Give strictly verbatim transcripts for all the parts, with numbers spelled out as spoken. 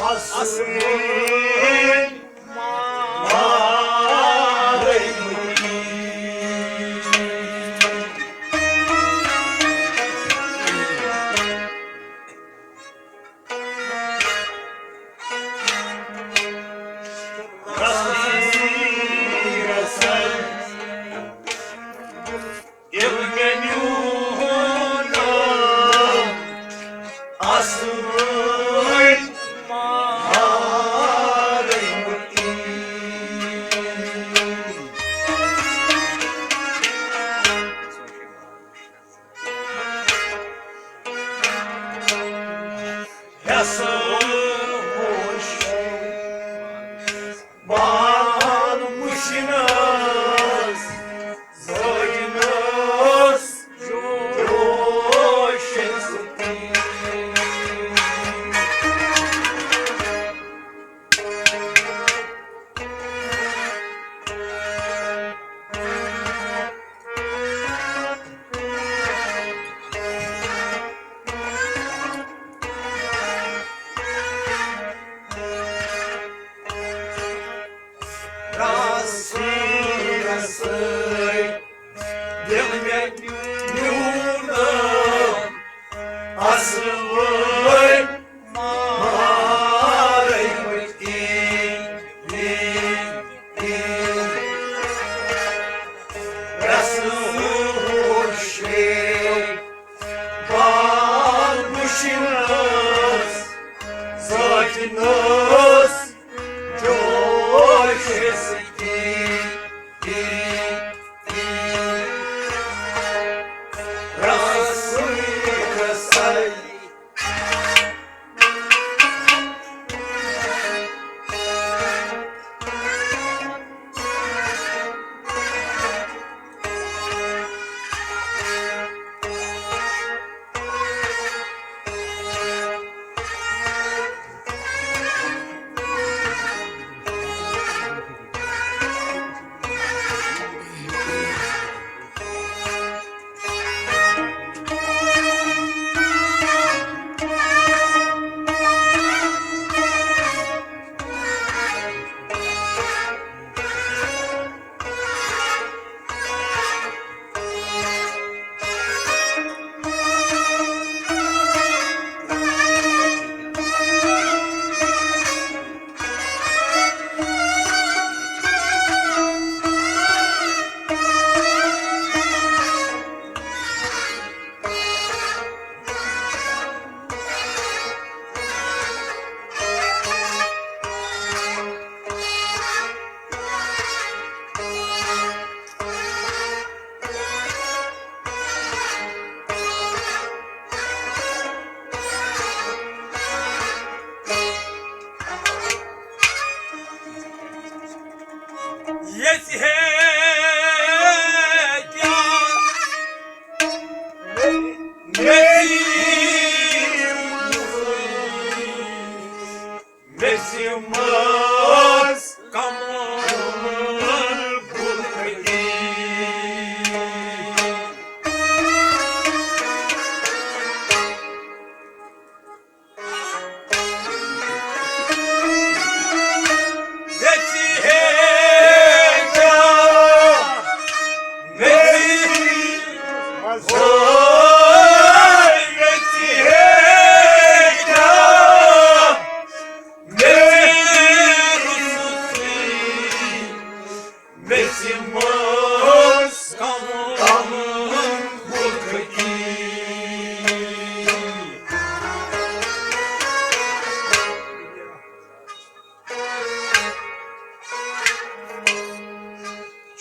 اصلٕے مارے مٔتی۔ رسٕے رسٕے۔ ییٚلہِ مےٚ نیوٗنم اصلٕے مارے مٔتی۔ ہٮ۪سہٕ ہوش بال مُشِنَس زٲجنَس جوشَس۔ راسٕے راسٕے دِل مےٚ نیوٗنم اصلٕے مارے مٔتی۔ رسٕے ہوشے بال مُشِنَس زٲجنَس جوشَس۔ رسٕے رسٕے۔ ییٚتہِ ہے کیٛاہ مےٚ مےٚ زِ ماس کمل گُلہٕ دی۔ مےٚ زِ ہے کیٛاہ، مےٚ زِ، مےٚ زِ ہے کیٛاہ۔ مےٚ ژےٚ روٚستُے، مےٚ ژےٚ مٲژ کم، کم بُلکھٕ کی۔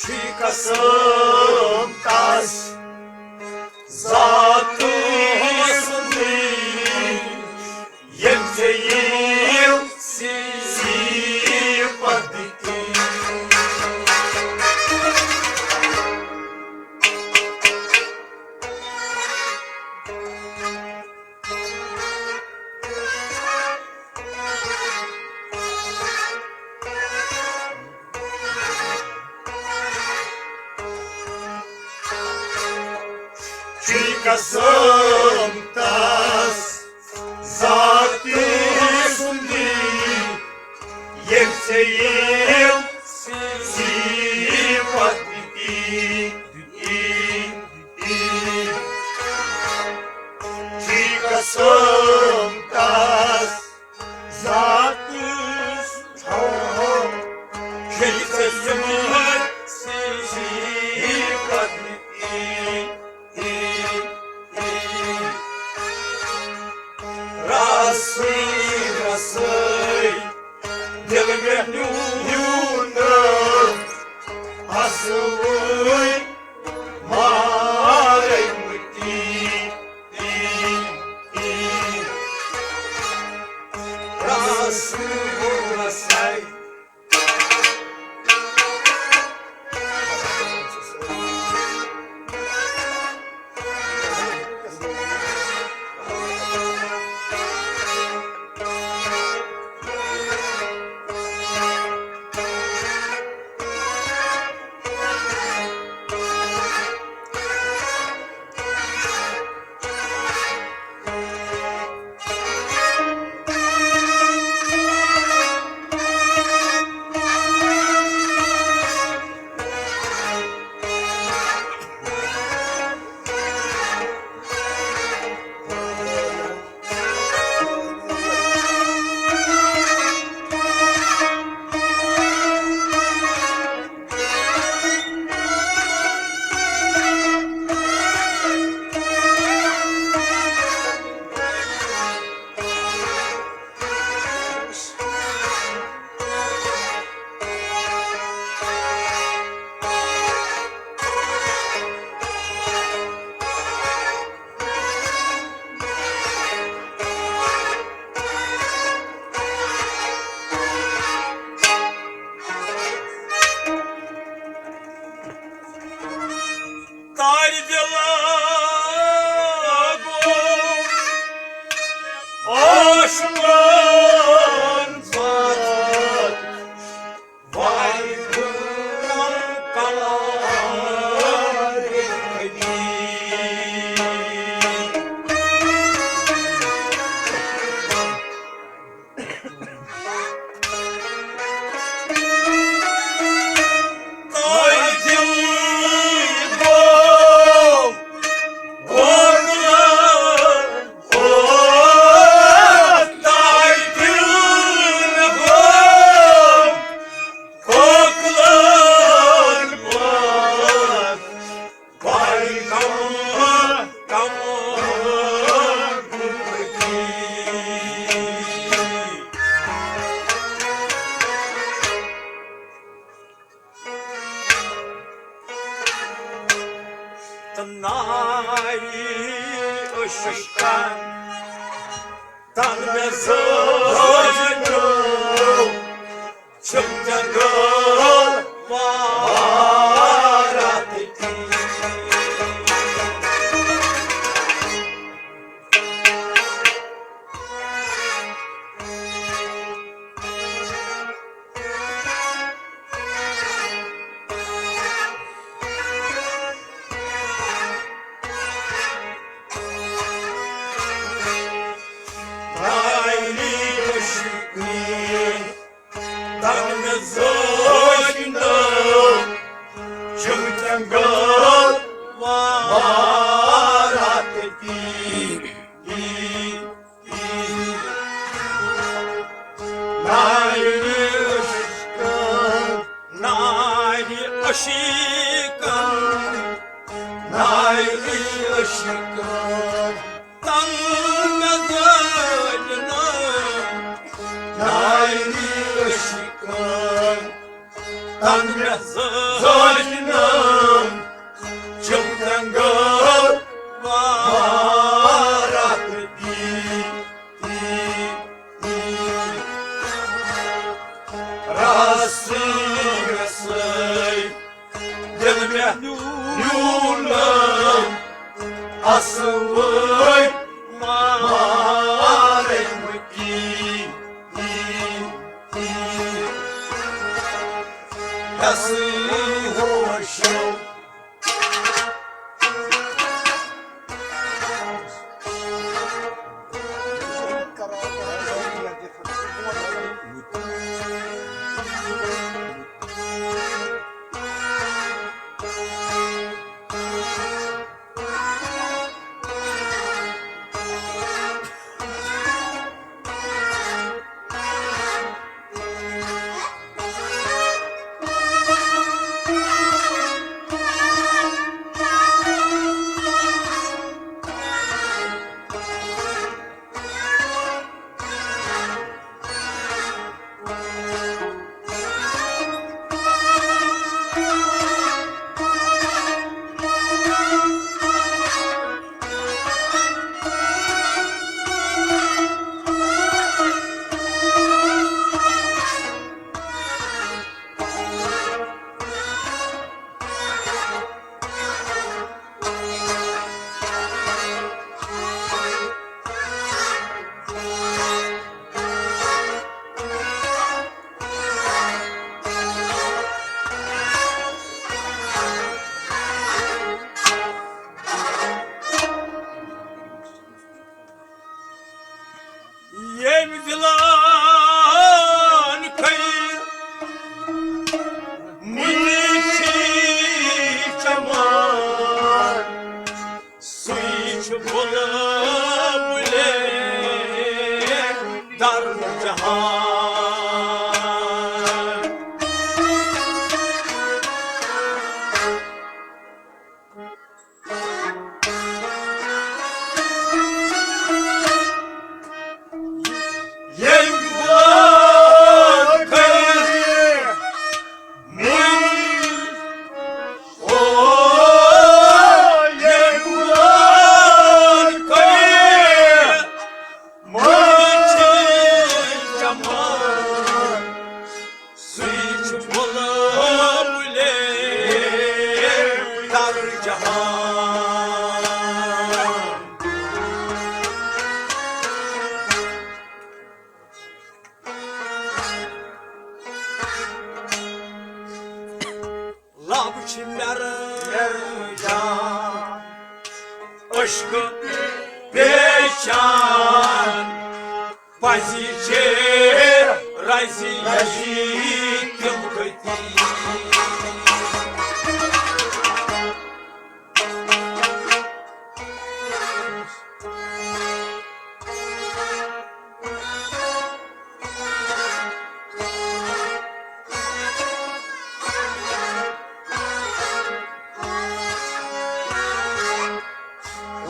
چھُے قسم تس ذاتہٕ سُنٛدٕے۔ ییٚمۍ ژےٚ ییٖژ صفت دِتِم۔ چھُے قسم تس ذاتہٕ سُنٛدٕے، نیوٗنَم اَصٕلٕے مارَے مٔتی، تی، تی۔ رَسہٕ وُن رَسَے۔ تارِ دِلہ گوٚو عاشقن پتھ، وارِ گوٚو کلام حبیب۔ تہٕ ناری عشقن تن مےٚ زٲج نہٕ۔ چھِم ژےٚ غٲر وارتٕکی۔ ناری عشقن تن مےٚ زٲج نہٕ۔ چھِم ژےٚ غٲر وارتٕکی۔ ناری عشقن، ناری عشقن، ناری عشقن تن مےٚ زٲج نہٕ۔ ناری عشقن تن مےٚ زٲج نہٕ۔ چھِم ژےٚ غٲر وارتٕکی۔ رَسٕے رَسٕے دِل مےٚ نیوٗنَم اَصٕلٕے مارَے مٔتی۔ رَسٕے وِلان کھٔلۍ مُنشی چمان، سُے چھُ بُلبُلے در جہان۔ ییٚمۍ ووت کٔرِتھ مےٚ، او، ییٚمۍ ووت کٔرِتھ مےٚ چھِ جمال۔ سُے چھُ بُلبُلے در جہان۔ لب چھِ مےٚ رٲوۍ جان، عشقہٕ پیچان۔ پزی چھے رزی رزی تِم کھٔتی۔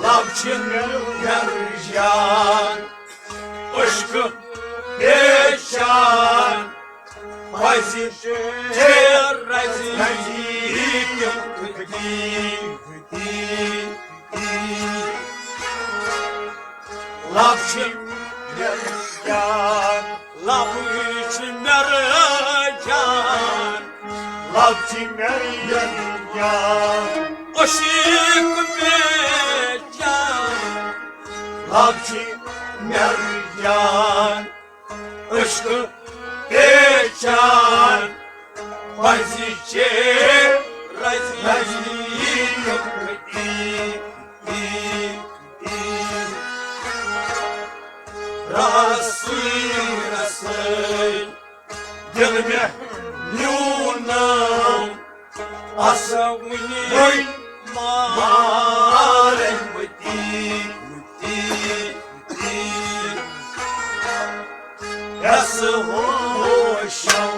لب چھِ مےٚ رٕجان، عشقہٕ پیچان، پزِ چھے رزی تِم کھٔتی۔ لب چھِ مےٚ رٕجان، لب چھِ مےٚ رٕجان، لب چھِ مےٚ رٕجان، عشق پیچان۔ لب چھِ مےٚ رٕجان، عشق پیچان، پزِ چھے رزی رزی رسٕے رسٕے۔ دِل مےٚ نیوٗنم اَسہٕ وٕنی وٕنی مارن مٔتی، مٔتی، مٔتی۔ یَس ہوشم۔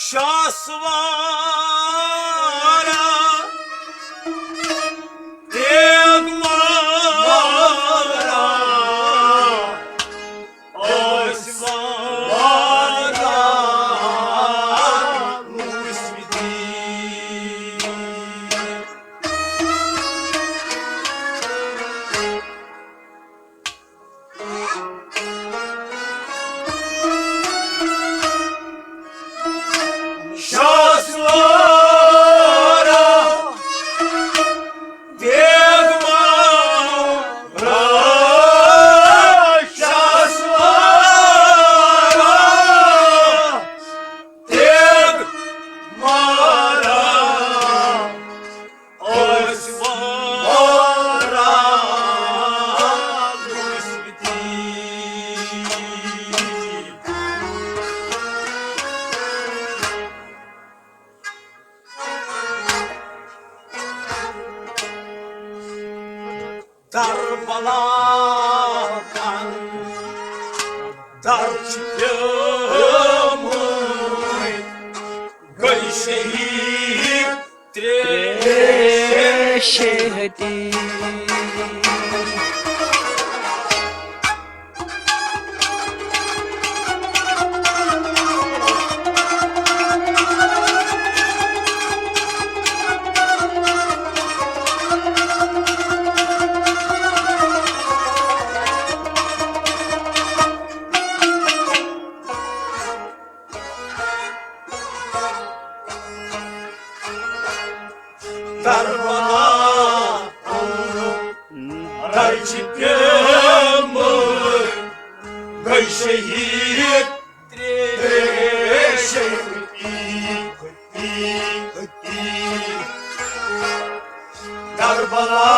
شاسوارا تیگ مارا ٲسۍ وارا روٗسۍ دِتۍ۔ شاسوارا کربلا اندر چھِ پیمٕتۍ، گٔے شہید ترٛےٚ شہدی۔ کربلا اندر چھِ پیمٕتۍ، گٔے شہید ترٛےٚ شہدی۔ کربلا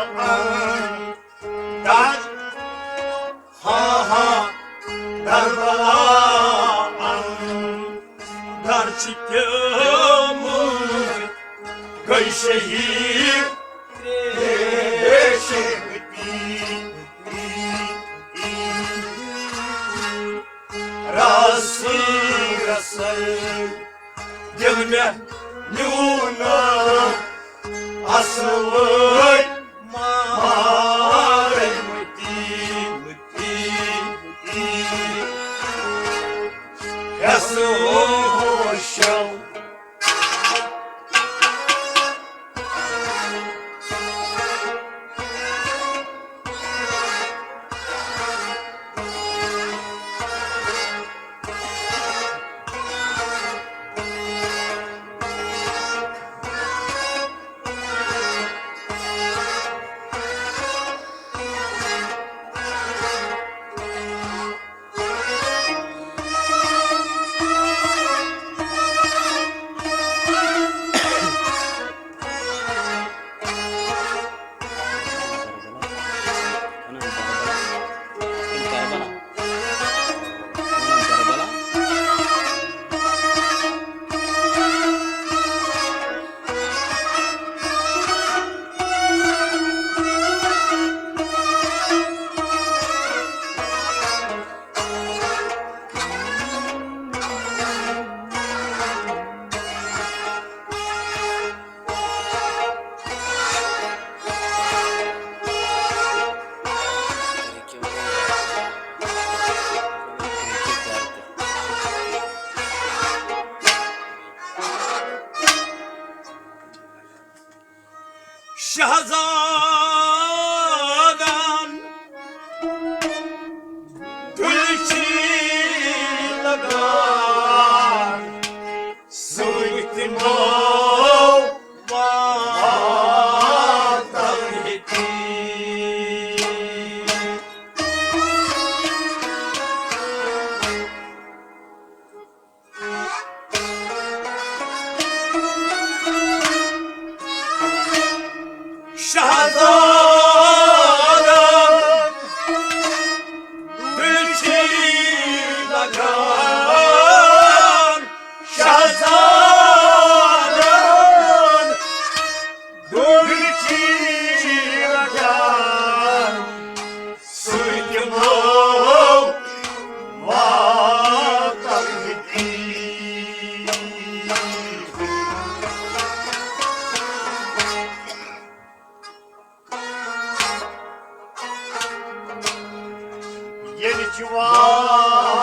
اندر، ہاں ہاں، کربلا اندر چھِ پیمٕتۍ، گٔے شہید ترٛےٚ شہدی۔ راسٕے راسٕے دِل مےٚ نیوٗنَم اَصٕل وٲرۍ مارٕے مٔتی، مٔتی، مٔتی۔ یَس ہوشَو شہزادن دُلچی لگان سۭتۍ تِمو واتن ہیٚتی۔ شہزادن دُلچی لگان، شہزادن دُلچی لگان، سۭتۍ یِمو واتن ہیٚتی۔ ییٚلہِ جوان